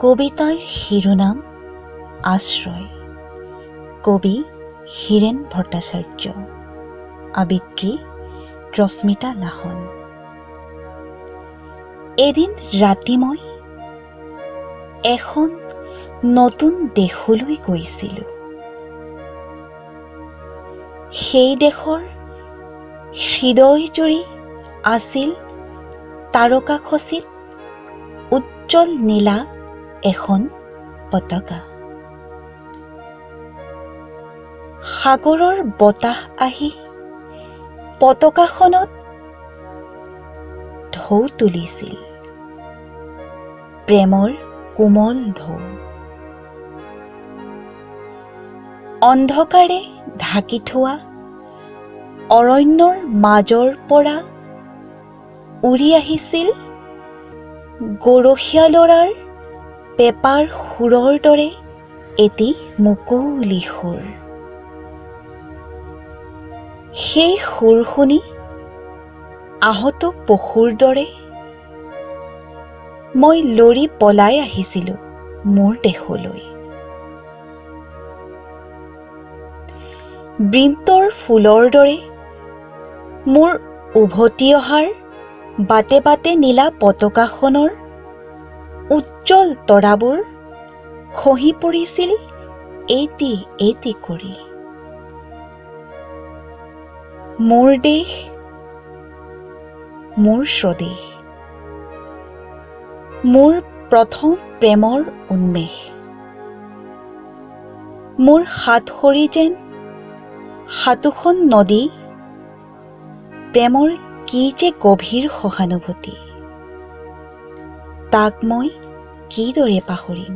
কবিতাৰ শিৰোনাম আশ্ৰয়। কবি হীৰেণ ভট্টাচাৰ্য। আবৃত্তি ৰশ্মিতা লাহন। এদিন ৰাতি মই এখন নতুন দেশলৈ গৈছিলোঁ। সেই দেশৰ হৃদয় জুৰি আছিল তাৰকাখচিত উজ্জ্বল নীলা এখন পতাকা। সাগৰৰ বতাহ আহি পতাকাখনত ঢৌ তুলিছিল, প্ৰেমৰ কোমল ঢৌ। অন্ধকাৰে ঢাকি থোৱা অৰণ্যৰ মাজৰ পৰা উৰি আহিছিল গৰখীয়া ল'ৰাৰ পেঁপাৰ সুৰৰ দৰে এটি মুকলি সুৰ। সেই সুৰ শুনি আহত পশুৰ দৰে মই লৰি পলাই আহিছিলোঁ মোৰ দেশলৈ। বৃন্তৰ ফুলৰ দৰে মোৰ উভতি অহাৰ বাটে বাটে নীলা পতাকাখনৰ উজ্জ্বল তৰাবোৰ খহি পৰিছিল এটি এটি কৰি। মোৰ দেশ, মোৰ স্বদেশ, মোৰ প্ৰথম প্ৰেমৰ উন্মেষ, মোৰ সাতসৰী যেন সাতোখন নদী, প্ৰেমৰ কি যে গভীৰ সহানুভূতি, তাক মই কিদৰে পাহৰিম?